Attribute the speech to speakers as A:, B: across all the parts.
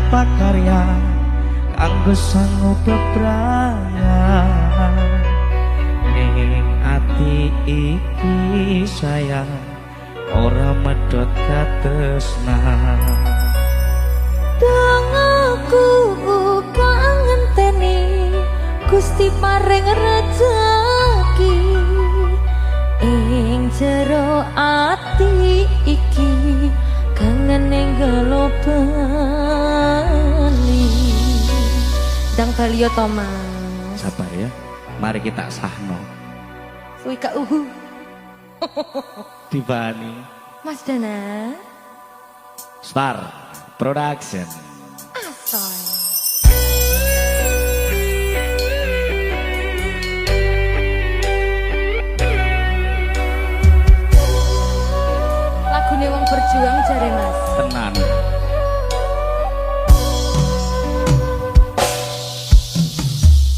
A: pakaryan kanggo sangu bebrayan. Ning ati iki sayang ora medhot katresnan.
B: Tangaku uga ngenteni Gusti paring rejeki ing jero ati iki kangen ing gelobali. Dang balio to Mas.
A: Sabar ya, mari kita sahno.
B: Suwi gak uhu.
A: Dibani
B: Mas Dana
A: Star Production.
B: Asoy. Lagune wong berjuang jare Mas.
A: Tenan.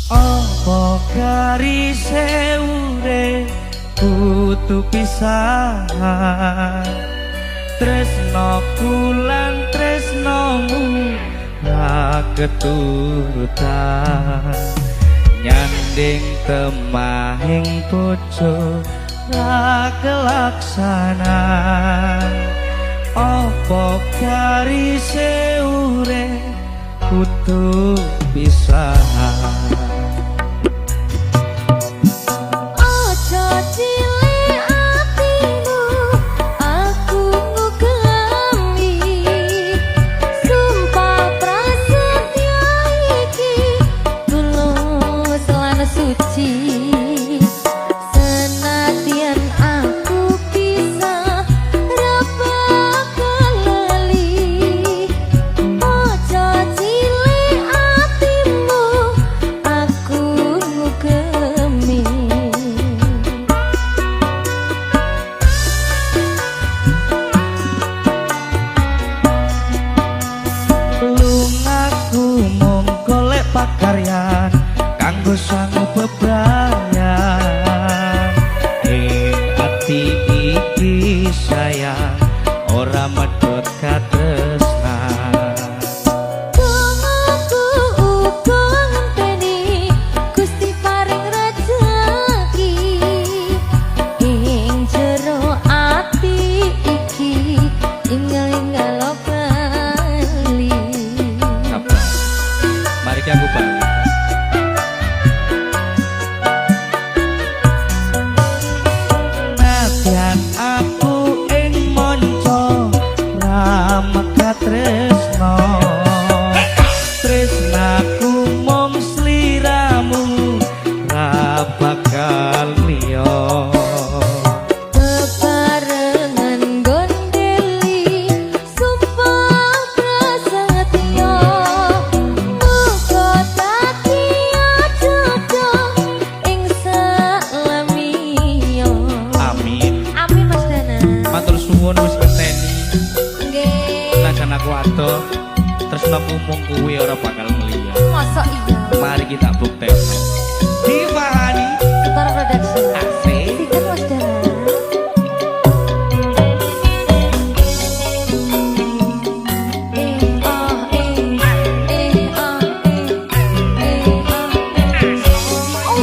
A: Apa garise urip kudu pisahan, tresnoku lan tresnomu ra keturutan, nyanding temahing bojo ra kelaksanan. Apa garise urip kudu pisahan.
B: Aja cilik atimu aku ngugemi, sumpah prasetya iki tulus lan suci. Senadyan aku bisa ra bakal lali. Aja cilik atimu aku ngugemi.
A: Lungaku mung golek pakaryan kanggo sangu bebrayan. Ing ati iki sayang ora medhot katresnan.
B: Dongaku uga ngenteni Gusti paring rejeki ing jero ati iki inggal-inggal bali.
A: Sabar. Mari ki aku bali. Nadyan aku ing manca ra megat tresno, tresnaku mung sliramu ra bakal liya.
B: Bebarengan gondeli sumpah prasetya, muga dadi jodoh ing salamiya.
A: Amin.
B: Amin Mas Dana.
A: Matur suwun wis ngenteni.
B: Nggih.
A: Senajan aku adoh, tresnaku mung kuwi ora bakal ngeliya.
B: Masa iya.
A: Mari kita buktekno. Divahani
B: Star Production.
A: Asik.
B: Sikat Mas Dana. Eh ah eh eh ah eh eh ah eh. Oh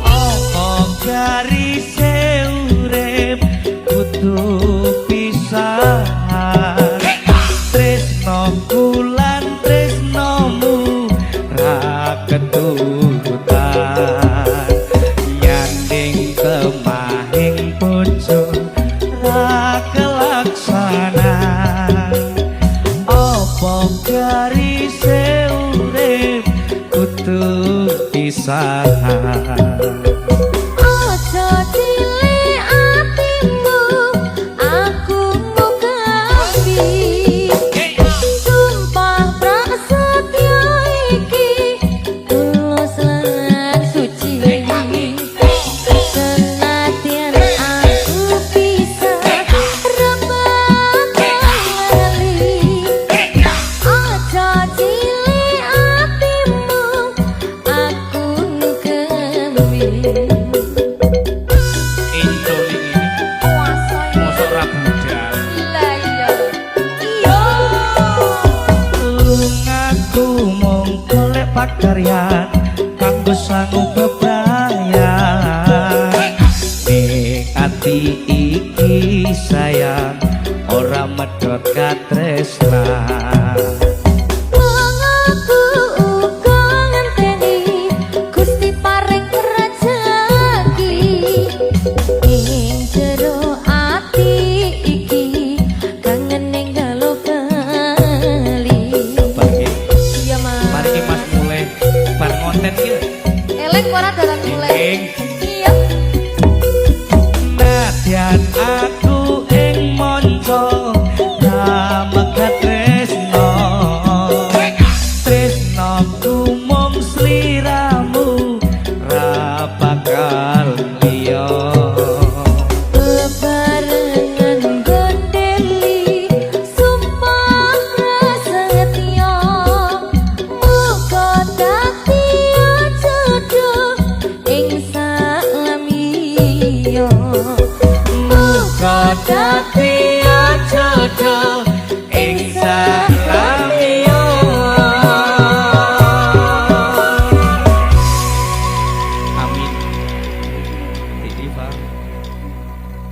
A: Apa garise urip kudu pisahan, tresnoku lan tresnomu ra keturutan, nyanding temahing bojo ra kelaksanan. Apa garise urip kudu pisahan.
B: Aja cilik atimu aku ngugemi, sumpah prasetya iki tulus lan suci. Senadyan aku bisa ra bakal lali. Aja cilik atimu aku ngugemi.
A: pakaryan kanggo sangu bebrayan. Ning ati iki sayang ora medhot katresnan.
B: Wong aku uga ngenteni Gusti paring rejeki. Ing jero ati iki kangen ninggalo kali.
A: Bar iki,
B: Iya, Mas.
A: bar iki Mas mulai bar ngonten iki.
B: Eleng ora dalan mulai.
A: Ing
B: Iya.
A: Nadyan aku ing manca ra megat tresno, tresnoku mung sliramu, ra bakal liya.
B: Bebarengan gondeli sumpah prasetya, muga dadi jodoh ing salamiya, muga dadi